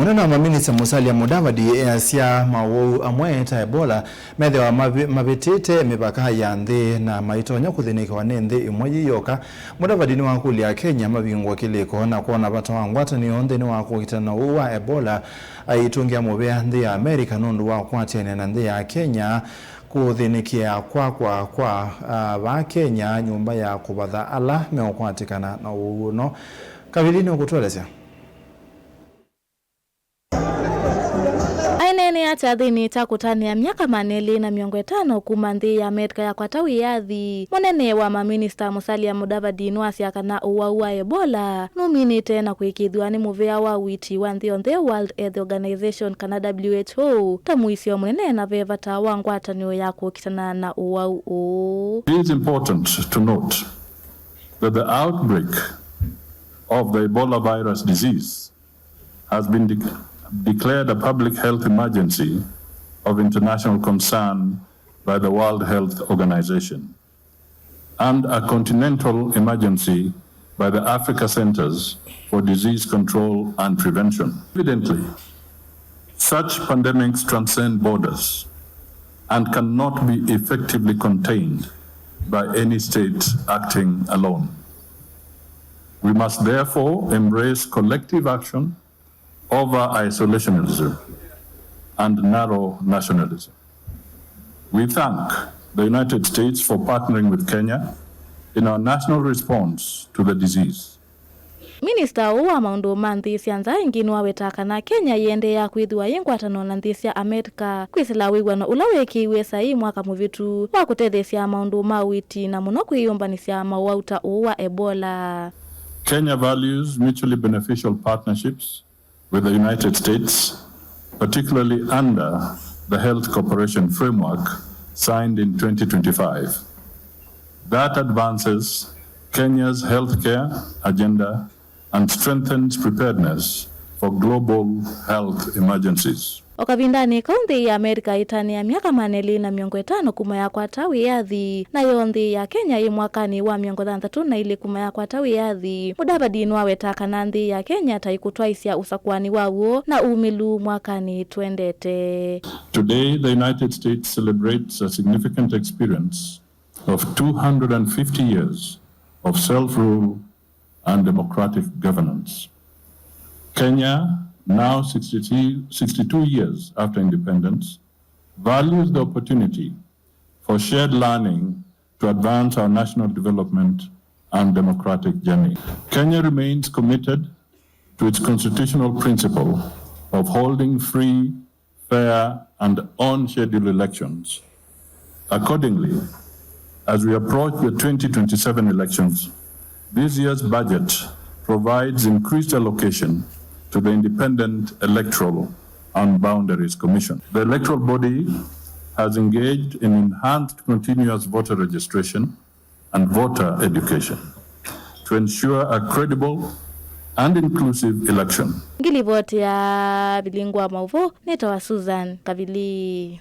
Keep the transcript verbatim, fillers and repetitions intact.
Mũnene wa maminista Musalia Mudavadi easya mawau amwe ta Ebola methĩawa mavi-, mavĩtĩte mĩvaka ya nthĩ na maitonya kũthĩnĩkĩwa nĩ nthĩ ĩmwe yĩ yoka. Mudavadi nĩwakũlya Akenya mavingũe kĩlĩko na kwona vata wa ngwatanĩo nthĩnĩ wa kũkitana na ũu wa Ebola, aitũngĩa mũvea nthĩ ya America nũndũ wa kũatĩanĩa na nthĩ ya Kenya kũthĩnĩkĩa kwakwa kwa, ah, vaa Kenya nyũmba ya kũvatha ala meũkwatĩkana na ũu ũno. Kavili nĩũkũtũelesya. Aineenea kyathĩnĩ kya kũtanĩa myaka maana elĩ na mĩongo ĩtano kuma nthĩ ya America yakwata wĩyathi, mũnene wa maminista Musalia Mudavadi nĩwasya kana ũwau wa Ebola nũminĩte na kũĩkĩĩthw'a nĩ mũvea wa ũiiti wa nthĩ yonthe, World Health Organization, kana W H O, ta mũisyo mũnene na ve vata wa ngwatanĩo ya kũkitana na ũwau ũũ. It is important to note that the outbreak of the Ebola virus disease has been de-, declared a public health emergency of international concern by the World Health Organization and a continental emergency by the Africa Centers for Disease Control and Prevention. Evidently, such pandemics transcend borders and cannot be effectively contained by any state acting alone. We must therefore embrace collective action over isolationism and narrow nationalism. We thank the United States for partnering with Kenya in our national response to the disease. Minista ũũ wa maũndũ ma nthĩ sya nza ĩngĩ nĩwawetaa kana Kenya yĩendeea kwĩthĩwa yĩ ngwatanĩo na nthĩ sya America kwĩsĩla wĩw'ano ũla weekĩiwe saii mwaka mũvĩtu wa kũtetheesya maũndũ ma ũiiti na mũno kwĩyũmbanĩsya mawau ta ũũ wa Ebola. Kenya values mutually beneficial partnerships with the United States, particularly under the Health Cooperation Framework signed in twenty twenty-five. That advances Kenya's healthcare agenda and strengthens preparedness for global health emergencies. O kavindanĩ kau, nthĩ ya America ĩtanĩa myaka maana elĩ na mĩongo ĩtano kuma yakwata wĩyathi, nayo nthĩ ya Kenya yĩ mwakanĩ wa mĩongo thanthatũ na ilĩ kuma yakwata wĩyathi. Mudavadi nĩwawetaa kana nthĩ ya Kenya ta ĩkũtwaĩsya ũsakũani wa w'o na umĩlu mwakanĩ twendete. Today, the United States celebrates a significant experience of two hundred and fifty years of self-rule and democratic governance. Kenya, now sixty-two, sixty-two years after independence, values the opportunity for shared learning to advance our national development and democratic journey. Kenya remains committed to its constitutional principle of holding free, fair, and on-schedule elections. Accordingly, as we approach the twenty twenty-seven elections, this year's budget provides increased allocation to the Independent Electoral and Boundaries Commission. The electoral body has engaged in enhanced continuous voter registration and voter education to ensure a credible and inclusive election. Ngilivoti ya Vilingu wa Maũvoo, nĩtawa Susan Kavili.